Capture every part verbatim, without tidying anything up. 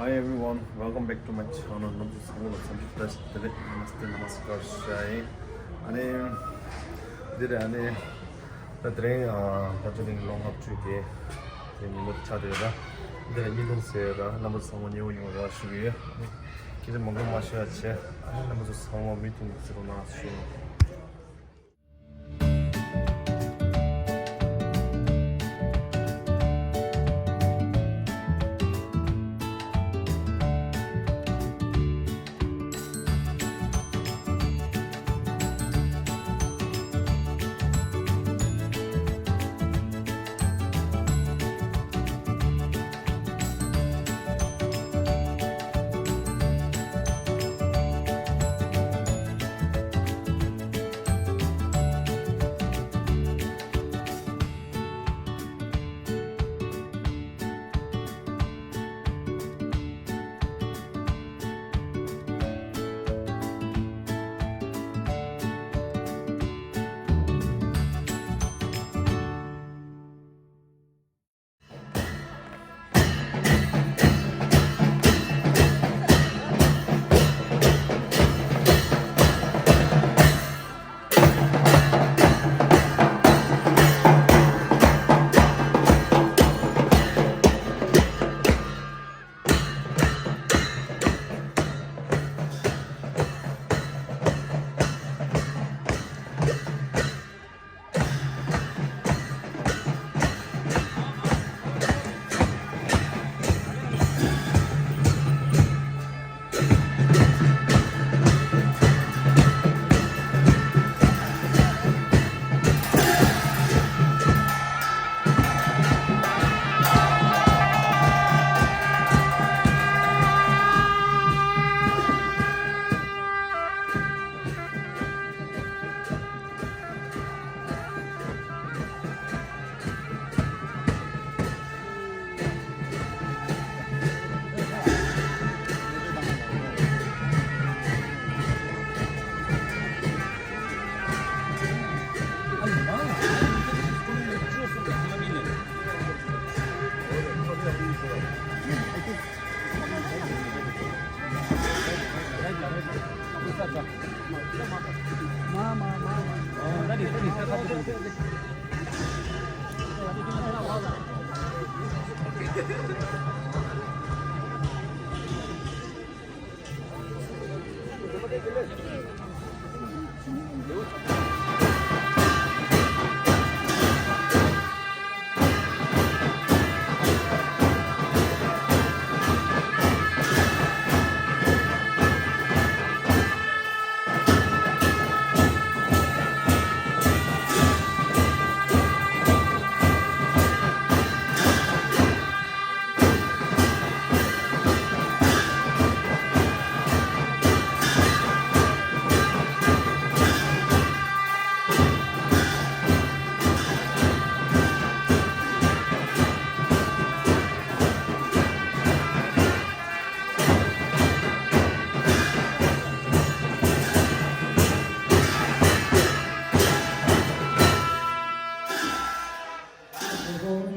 Hi everyone, welcome back to my channel. རྣམ་པ་ཚོ་ཚང་མ་ལ་འཚམས་འདྲི་བཀྲ་ཤིས་བདེ་ལེགས། Namaste, namaskar, jai hind. ཨ་ནི་འདིར་ཨ་ནི་ད་དེ་རིང་ཨ་ད་དེ་རིང་ལོ་ལྔ་བཅུ་གི་དེ་ཉིན་མོ་ཆགས་བསྡད་ཡོད་ར། འདིར་བརྙན་ཐུང་བཟོས་ཡོད་ར། རྣམ་པ་ཚོ་ཚང་མ་མཉེས་པོ་ཡོང་བ་ཞུ་གི་ཡོད། ཨ་ནི་སྐད་ཆ་མང་པོ་མ་བཤད་པ་བྱས། ཨ་ནི་རྣམ་པ་ཚོ་ཚང་མ་མུ་མཐུད་ནས་གཟིགས་རོགས་གནང་ཞུ།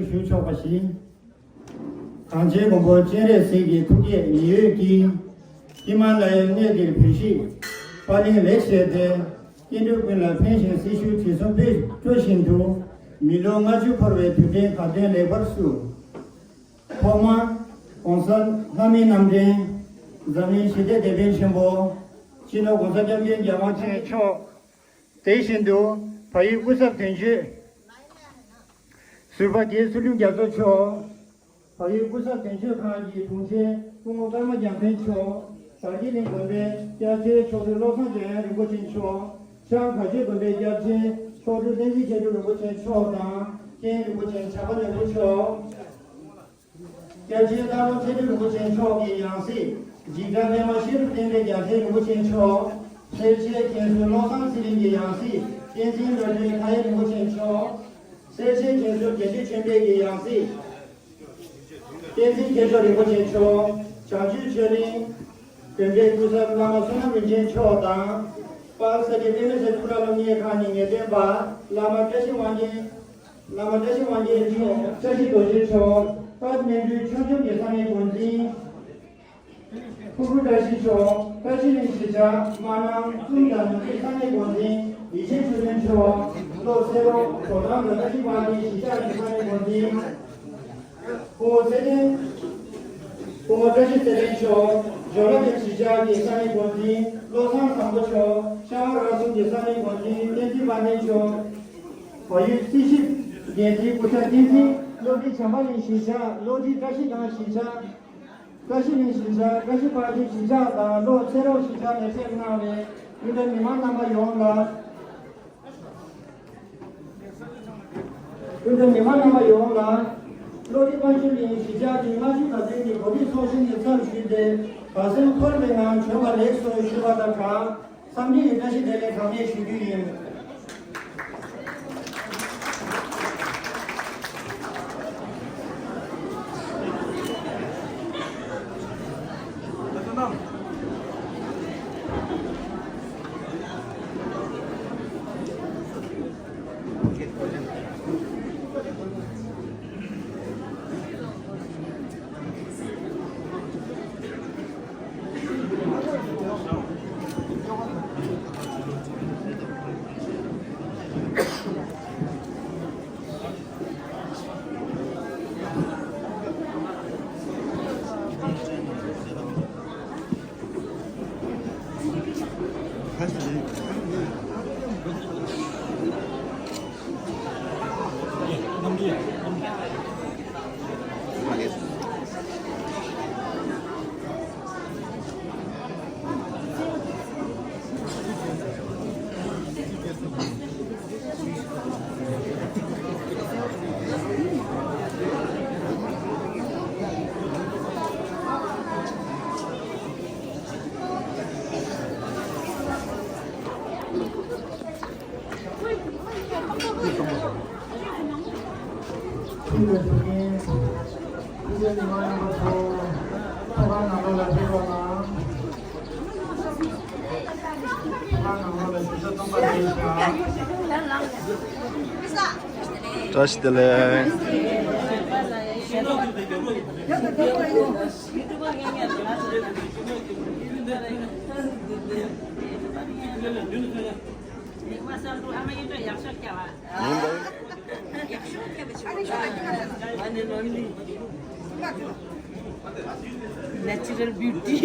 ཞུ་ཆོག་པ་ཞིག་གངས་ཅན་མགོན་པོ་སྤྱན་རས་གཟིགས་ཀྱི་ཐུགས་བསྐྱེད་ཉེ་ཡོད་ཀྱིས། ཧི་མ་ལ་ཡའི་གནས་འདིར་བོད་གཞིས་དཔའ་གླིང་ལེགས་བཤད་དེ། སྐྱེ་འགྲོ་ཀུན་ལ་ཕན་ཞིང་སྲི་ཞུའི་དྲི་བསུང་སྤྲོ་བཞིན་དུ། མི་ལོ་ལྔ་བཅུ་འཁོར་བའི་དུས་དྲན་དགའ་སྟོན་ལེགས་པར་བསུ། ཐོག་མར་༸གོང་ས་ལྷ་མིའི་རྣམ་འདྲེན། འཛམ་གླིང་ཞི་བདེའི་དེད་དཔོན་ཆེན་པོ། སྤྱི་ནོར་༸གོང་ས་༸སྐྱབས་མགོན་རྒྱལ་བ་ཆེན་པོ་མཆོག་དེ་བཞིན་དུ་བལ་ཡུལ་སྐུ་ཚབ་དོན་གཅོད། ཟུར་པ་དགེ་ཚུལ་ཁྲིམས་རྒྱ་མཚོ་མཆོག་བལ་ཡུལ་སྐུ་ཚབ་དོན་གཅོད་ཁང་གི་དྲུང་ཆེ་སྐུ་ངོ་ཀརྨ་རྒྱལ་མཚན་མཆོག་དར་རྒྱས་གླིང་དགོན་པའི་སྐྱབས་ཆེན་མཆོག་སྤྲུལ་བློ་བཟང་འཇམ་དབྱངས་རིན་པོ་ཆེ་མཆོག་ཤང་དགའ་ཆོས་དགོན་པའི་སྐྱབས་ཆེན་མཆོག་སྤྲུལ་བསྟན་འཛིན་མཁས་གྲུབ་རིན་པོ་ཆེ་མཆོག་དང་། མཁན་རིན་པོ་ཆེ་ཕྱག་པ་ནོར་བུ་མཆོག་སྐྱབས་རྗེ་སྟག་ལུང་ཚེ་སྒྲོན་རིན་པོ་ཆེ་མཆོག་གི་ཡང་སྲིད། འཇིགས་བྲལ་པདྨ་བཤད་སྒྲུབ་བསྟན་པའི་རྒྱལ་མཚན་རིན་པོ་ཆེ་མཆོག་སེར་བྱེས་མཁན་ཟུར་བློ་བཟང་ཚེ་རིང་གི་ཡང་སྲིད། བསྟན་འཛིན་བློ་གྲོས་མཐའ་ཡས་རིན་པོ་ཆེ་མཆོག་སེར་བྱེས་མཁན་ཟུར་རྒྱལ་སྲས་ཆོས་འཕེལ་གྱི་ཡང་སྲིད། བསྟན་འཛིན་མཁས་མཆོག་རིན་པོ་ཆེ་མཆོག་བྱང་ཆུབ་ཆོས་གླིང་དོན་གྲུབ་སྐུ་ཚབ་བླ་མ་བསོད་ནམས་རིན་ཆེན་མཆོག་དང་། དཔལ་ས་སྐྱ་པདྨ་སེར་ཕྲེང་བཀྲ་ཤིས་ལྷུན་གྱིས་ཁང་ནས་ངེས་སྟོན་པ་བླ་མ་བཀྲ་ཤིས་དབང་རྒྱལ། བླ་མ་བཀྲ་ཤིས་དབང་རྒྱལ་མཆོག་བཀྲ་ཤིས་རྡོ་རྗེ་མཆོག་དཔལ་སྨན་སྤྲུལ་ཆོས་འབྱོར་གྱི་བསམ་ཡས་འགོ་འཛིན། ཕུར་བུ་བཀྲ་ཤིས་མཆོག་བཀྲ་ཤིས་གླིང་གཞིས་ཆགས་དམར་ནང་གསུམ་དང་ནུབ་རི་ས་གནས་འགོ་འཛིན་ཡེ་ཤེས་ཆོས་སྒྲོན་མཆོག་བློ་གསལ་རོགས་གྲོགས་དང་བཀྲ་ཤིས་པ་ཏི་གཞིས་ཆགས་ཀྱི་ས་གནས་འགོ་འཛིན། སྐུ་ངོ་ཚེ་བརྟན། སྐུ་ངོ་བཀྲ་ཤིས་ཚེ་བརྟན་མཆོག་ཇོ་ལ་ཏི་གཞིས་ཆགས་ཀྱི་ས་གནས་འགོ་འཛིན་བློ་བཟང་བཟང་པོ་མཆོག་ཤ་བ་ར་གསུམ་གྱི་ས་གནས་འགོ་འཛིན་བསྟན་འཛིན་དཔལ་ལྡན་མཆོག་བལ་ཡུལ་རྩིས་ཞིབ་འགན་འཛིན་སྐུ་ཞབས་བསྟན་འཛིན། བློ་གྲོས་བྱམས་པ་གླིང་གཞིས་ཆགས། བློ་གྲོས་བཀྲ་ཤིས་སྒང་གཞིས་ཆགས། བཀྲ་ཤིས་གླིང་གཞིས་ཆགས་བཀྲ་ཤིས་པ་ཏི་གཞིས་ཆགས་དང་བློ་གསལ་རོགས་གཞིས་ཆགས་ནས་ཕེབས་གནང་བའི་སྐུ་མགྲོན་མི་མང་རྣམ་པ་ཡོངས་ལ། སྐུ་མགྲོན་མི་མང་རྣམ་པ་ཡོངས་ལ། བློ་གྲོས་དཔལ་འབྱོར་གླིང་གཞིས་ཆགས་ཀྱི་སྔ་ཕྱི་བར་དོའི་གོ་སྒྲིག་ཚོགས་ཆེན་ནས་མཚམས་ཞུས་ཏེ་བར་སེང་འཁོར་བའི་ངང་བྱོན་པ་ལེགས་སོ་ཞུ་བ་དང་སྦྲགས། འཚམས་འདྲི་ཡི་བཀྲ་ཤིས་བདེ་ལེགས་གྲངས་མེད་ཞུ་རྒྱུ་ཡིན། བཀྲ་ཤིས་བདེ་ལེགས། Natural beauty.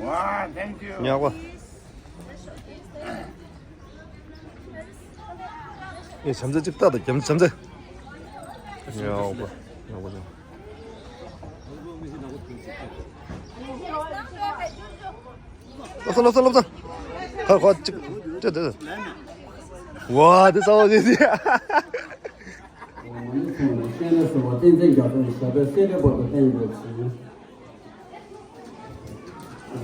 Wow, thank you. ཉག་པ། ཨེ་བྱམས་བརྩེ་གཅིག་ལྟ་དང་བྱམས་བྱམས་བརྩེ། ཉག་པ། ཉག་པ་ཉག་པ། ལོ་སོ་ལོ་སོ་ལོ་སོ། ཁ་ཁ་ཅིག་ཅི་དེ། ཝ་དེ་ས་བ་དེ་དེ། ང་ནི་ཁོང་ནས་བཤད་ན་ཟེར་བ་བསྟན་འཛིན་རྒྱ་མཚོ་ནས་ཞབས་པད་སྲིད་མཐའི་བར་དུ་བརྟན་དགོས་ཞེས།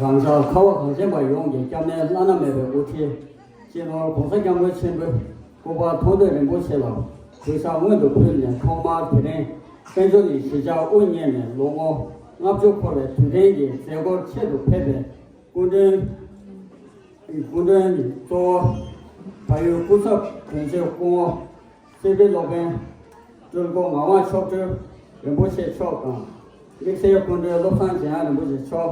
རང་ཅག་ཁ་བ་གངས་ཅན་པ་ཡོངས་ཀྱི་སྐྱབས་གནས་བླ་ན་མེད་པའི་དབུ་ཁྲིད། སྤྱི་ནོར་༸གོང་ས་༸སྐྱབས་མགོན་ཆེན་པོའི་སྐུ་པར་མཐོང་ཐོས་རིན་པོ་ཆེ་ལ་གུས་ཕྱག་སྔོན་དུ་ཕུལ་ནས། ཐོག་མར་དེ་རིང་དཔལ་འབྱོར་ནི་གཞིས་ཆགས་དབུ་བརྙེས་ནས་ལོ་ངོ་ལྔ་བཅུ་འཁོར་བའི་དུས་དྲན་གྱི་མཛད་སྒོར་ཆེད་དུ་ཕེབས་པའི་སྐུ་མགྲོན། སྐུ་མགྲོན་གཙོ་བོ་བལ་ཡུལ་སྐུ་ཚབ་དོན་གཅོད་སྐུ་ངོ་སྲིད་པའི་སློབ་དཔོན་སྤྲུལ་སྐུ་ངག་དབང་མཆོག་སྤྲུལ་རིན་པོ་ཆེ་མཆོག་དང་། དམིགས་བསལ་སྐུ་མགྲོན་བློ་བཟང་འཇམ་དབྱངས་རིན་པོ་ཆེ་མཆོག་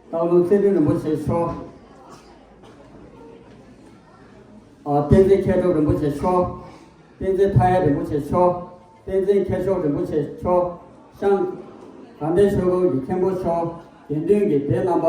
སྟག་ལུང་ཚེ་རིང་རིན་པོ་ཆེ་མཆོག་ཨ། བསྟན་འཛིན་མཁས་གྲུབ་རིན་པོ་ཆེ་མཆོག་བསྟན་འཛིན་མཐའ་ཡས་རིན་པོ་ཆེ་མཆོག་བསྟན་འཛིན་མཁས་མཆོག་རིན་པོ་ཆེ་མཆོག་ཤངས་དགའ་ལྡན་ཆོས་འཁོར་གྱི་མཁན་པོ་མཆོག་དགེ་འདུན་གྱི་སྡེ་རྣམ་པ།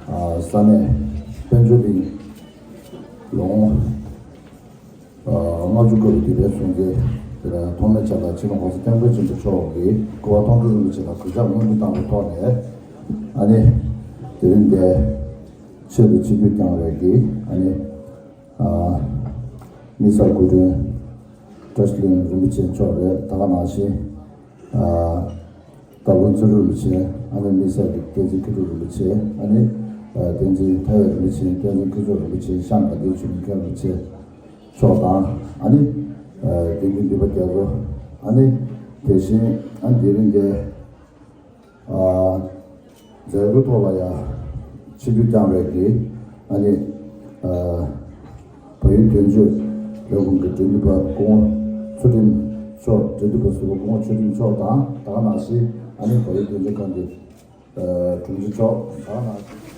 ས་གནས་དཔལ་འབྱོར་གླིང་ལོ་ངོ་ལྔ་བཅུ་འཁོར་བའི་དུས་དྲན་སྲུང་བརྩི་དེ་ལ་ཐོག་མའི་ཕྱག་ལས་སྤྱི་ནོར་༸གོང་ས་༸སྐྱབས་མགོན་ཆེན་པོ་མཆོག་གིས་སྐུ་པར་མཐོང་གྲོལ་རིན་པོ་ཆེ་ལ་གུས་ཕྱག་སྔོན་འགྲོ་བཏང་བའི་ཐོག་ནས། ཨ་ནི་དེ་རིང་འདིར་ཆེད་དུ་ཆིབས་བསྒྱུར་བསྐྱངས་པའི་གི་ཨ་ནི་དམིགས་བསལ་སྐུ་མགྲོན་བཀྲ་ཤིས་གླིང་རིན་པོ་ཆེ་མཆོག་རེད། ད་ག་ནང་བཞིན། སྟག་ལུང་རྩེ་རུ་རིན་པོ་ཆེ། ཨ་ནི་དམིགས་བསལ་གྱི་བསྟན་འཛིན་མཁས་གྲུབ་རིན་པོ་ཆེ། ཨ་ནི་བསྟན་འཛིན་མཐའ་ཡས་རིན་པོ་ཆེ། བསྟན་འཛིན་མཁས་མཆོག་རིན་པོ་ཆེ། ཤངས་དགའ་ལྡན་ཆོས་གླིང་མཁན་རིན་པོ་ཆེ་མཆོག་དང་། ཨ་ནི་དགེ་འདུན་འདུས་པ་རྒྱ་མཚོ། ཨ་ནི་དེ་བཞིན་ཨ་ནི་དེ་རིང་འདིར། མཛད་སྒོའི་ཐོག་ལ་ཡང་ཆིབས་བསྒྱུར་བསྐྱངས་པའི་གི་ཨ་ནི་བལ་ཡུལ་དོན་གཅོད་ལས་ཁུངས་ཀྱི་འབྲེལ་མཐུད་པ་སྐུ་ངོ་ཚུལ་ཁྲིམས་མཆོག་འབྲེལ་མཐུད་པ་ཟུར་པ་སྐུ་ངོ་ཚུལ་ཁྲིམས་མཆོག་དང་། ད་ག་ནང་བཞིན་ཨ་ནི་བལ་ཡུལ་དོན་གཅོད་ཁང་གི་དྲུང་ཆེ་མཆོག་ད་ག་ནང་བཞིན།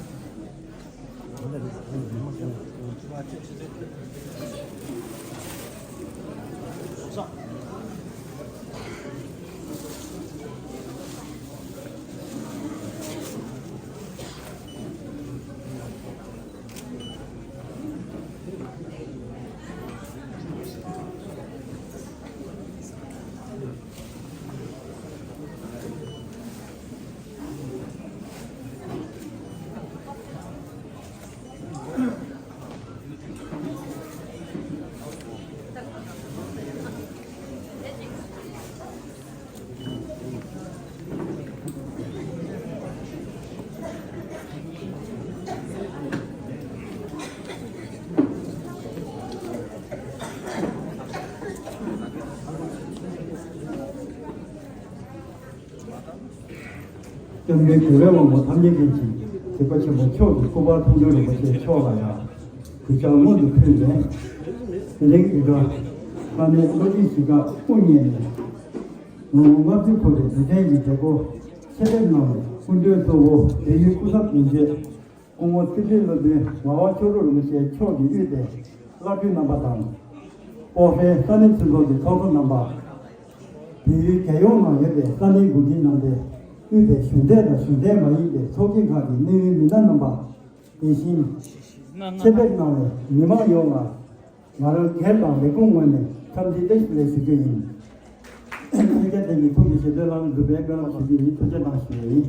སྐྱབས་མགོན་གུ་རུ་དབང་པོ་ཐམས་ཅད་མཁྱེན་ཅིང་གཟིགས་པ་ཆེན་པོ་མཆོག་གི་སྐུ་པར་མཐོང་གྲོལ་རིན་པོ་ཆེ་མཆོག་ལ་ཡང་གུས་ཕྱག་སྔོན་དུ་ཕུལ་ནས། དེ་རིང་འདི་ག་ས་གནས་སློབ་སྤྱི་གཞིས་ཁག་དབུ་བརྙེས་ནས་ལོ་ངོ་ལྔ་བཅུ་འཁོར་བའི་དུས་དྲན་གྱི་མཛད་སྒོ་ཆེད་ཕེབས་གནང་བའི་སྐུ་མགྲོན་གཙོ་བོ་བལ་ཡུལ་སྐུ་ཚབ་དོན་གཅོད་སྐུ་ངོ་ཚེ་འཕེལ་སློབ་དཔོན་ངག་དབང་ཆོས་གྲགས་རིན་པོ་ཆེ་མཆོག་གིས་དབུས་ཏེ་བླ་སྤྲུལ་རྣམ་པ་དང་། སྤོག་ཧྲེང་ས་གནས་ཚོགས་གཙོ་གི་ཚོགས་གཙོ་རྣམ་པ། བལ་ཡུལ་རྒྱལ་ཡོངས་ནང་ཡོད་པའི་ས་གནས་འགོ་ཁྲིད་རྣམ་པས་དབུས་ཏེ་གཞུང་འབྲེལ་དང་གཞུང་འབྲེལ་མ་ཡིན་པའི་ཚོགས་སྐྱིད་ཁག་གི་གནད་ཡོད་མི་སྣ་རྣམ་པ། དེ་བཞིན་ཆེད་ཕེབས་གནང་བའི་མི་མང་ཡོངས་ལ། ང་རང་སྒེར་དང་ལས་ཁུངས་ངོས་ནས་འཚམས་འདྲི་བཀྲ་ཤིས་བདེ་ལེགས་ཞུ་རྒྱུ་ཡིན། ཐུགས་རྗེ་ཆེ། དེ་ནི་ཐུགས་ཀྱི་བཞེད་དོན་ལམ་འགྲུབ་པའི་སྨོན་ལམ་ཞུ་རྒྱུ་ཡིན། ཐུགས་རྗེ་གནང་ཞུ་ཡི་ཡིན།